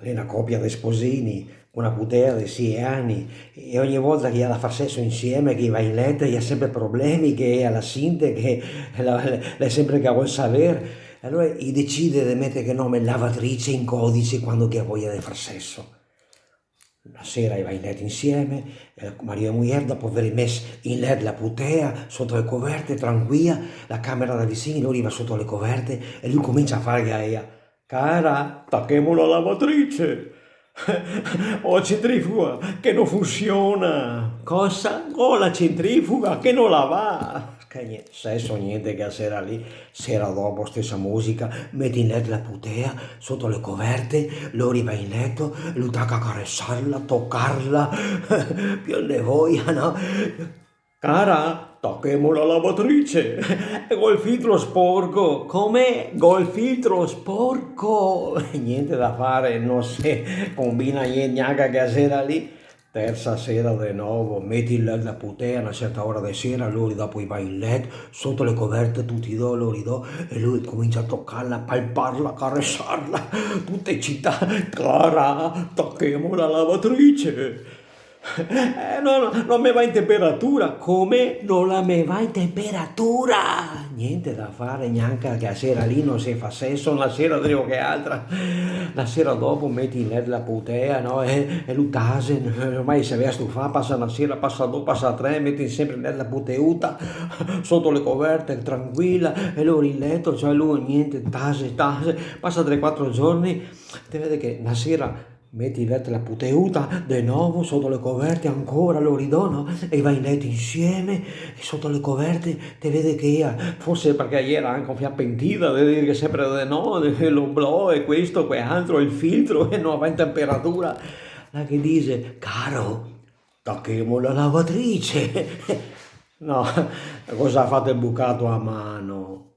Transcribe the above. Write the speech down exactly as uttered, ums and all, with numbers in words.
L'è na copia de sposini, co na putea de sie ani, e ogni volta che i à da far seso insieme, che i va in leto, i à sempre problemi, che ea la sinte, che la, l'è sempre che a vol saver. E alora i decide de meter che nome lavatrice in codice quando che i à voia de far seso. La sera i va in leto insieme, e marìo e mujer, dopo aver meso in leto la putea, soto le coverte, tranquila, la camera da vicin, lori i va soto le coverte, e lu comincia a farghe a ea: "Cara, tachemo la lavatrice! Go la centrifuga che no funsiona!" "Cosa?" "Go la centrifuga che no la va!" Che gne-, seso gnente che a sera lì. Sera dopo, stesa musica, mete in leto la putea, soto le coverte, lori va in leto, lu taca a caresarla, tocarla, pieno de voia, no? "Cara, tachemo la lavatrice! Go el filtro sporco!" "Come?" "Go el filtro sporco!" Gnente da fare, no se combina gnente gnanca che a sera lì. Tersa sera de novo, mete in leto la putea, na certa ora de sera, lori dopo i va in leto, soto le coverte tuti e do, lori do, e lu comincia a tocarla, palparla, caresarla, tuta ecità. "Cara, tachemo la lavatrice!" "Eh, no, no, no me va in temperatura." "Come? No la me va in temperatura?" Gnente da fare, gnanca che a sera lì no se fa seso, na sera drento che altra. Na sera dopo mete in leto la putea, no? E, e lu tase, ormai se gavea stufà, pasa na sera, pasa do, pasa tre, mete sempre in leto la puteuta, soto le coverte, tranquila, e lori in leto, cioè lu gnente, tase, tase, pasa tre, quatro giorni, te vede che na sera mete in leto la puteuta, de novo, soto le coverte ancora, lori do, no? E i va in leto insieme, e soto le coverte, te vede che ea, forse parché ea iera anca un fià pentida, de dirghe sempre de no, de l'oblò, e questo, quealtro, el filtro, e no va in temperatura, la ghe dixe: "Caro, tachemo la lavatrice!" No, cosa ga fato el bucato a mano?